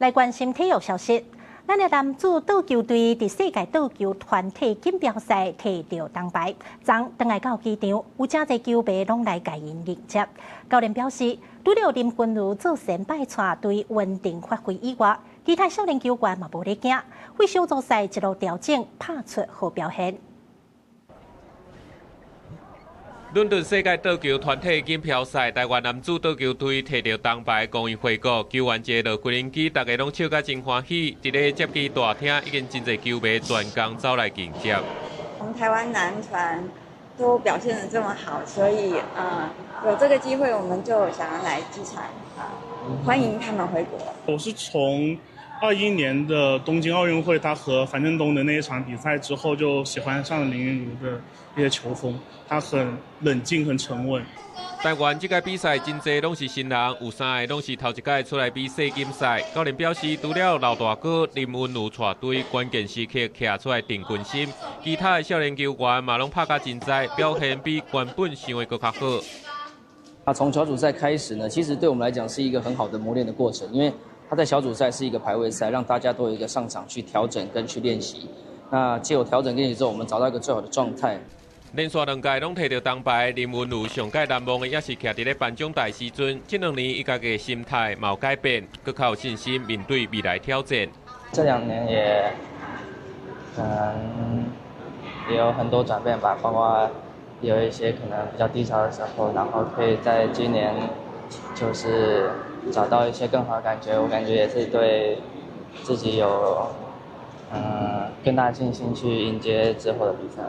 來關心體育消息，咱的男子桌球隊佇世界桌球團體錦標賽提著銅牌，昨轉來到機場，有誠濟球迷攏來共𪜶迎接。教練表示，除了林昀儒做先輩帶隊穩定發揮以外，其他少年球員嘛無咧驚，為小組賽一路調整，拍出好表現。倫敦世界桌球團體錦標賽，台灣男子桌球隊提著銅牌，光榮回國。球員一落無人機，大家攏笑甲真歡喜。佇咧接機大廳，已經真濟球迷專工走來迎接。我們台灣男團都表現得這麼好，所以有這個機會，我們就想要來機場啊，歡迎他們回國。我是從21年的東京奧運會，他和樊振東的那一場比賽之後，就喜歡上林昀儒的一些球風，他很冷靜，很沉穩。台灣這屆比賽真濟攏是新人，有三个攏是頭一屆出來比世錦賽。教練表示，除了老大哥林昀儒帶隊，關鍵時刻徛出來定軍心，其他的少年球員嘛攏拍甲真知，表現比原本想的閣較好。啊，從小組賽開始呢，其實對我們來講是一個很好的磨練的過程，因為他在小組賽是一個排位賽，讓大家都有一個上場去調整跟去練習。那藉由調整練習之後，我們找到一個最好的狀態。連續兩屆攏提著銅牌，林昀儒上蓋難忘的也是徛佇咧頒獎台時陣，這兩年伊家己的心態嘛有改變，閣較有信心面對未來挑戰。這兩年也可能也有很多轉變吧，包括有一些可能比較低潮的時候，然後可以在今年就是找到一些更好的感覺，我感覺也是對自己有更大信心去迎接之後的比賽。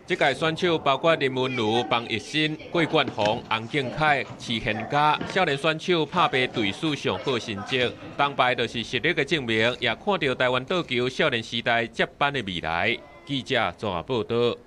這屆選手包括林昀儒、方逸新、郭冠宏、洪敬凱、池賢嘉，少年選手拍敗隊史上好成績，銅牌就是實力的證明，也看著台灣桌球少年時代接班的未來。記者綜合報導。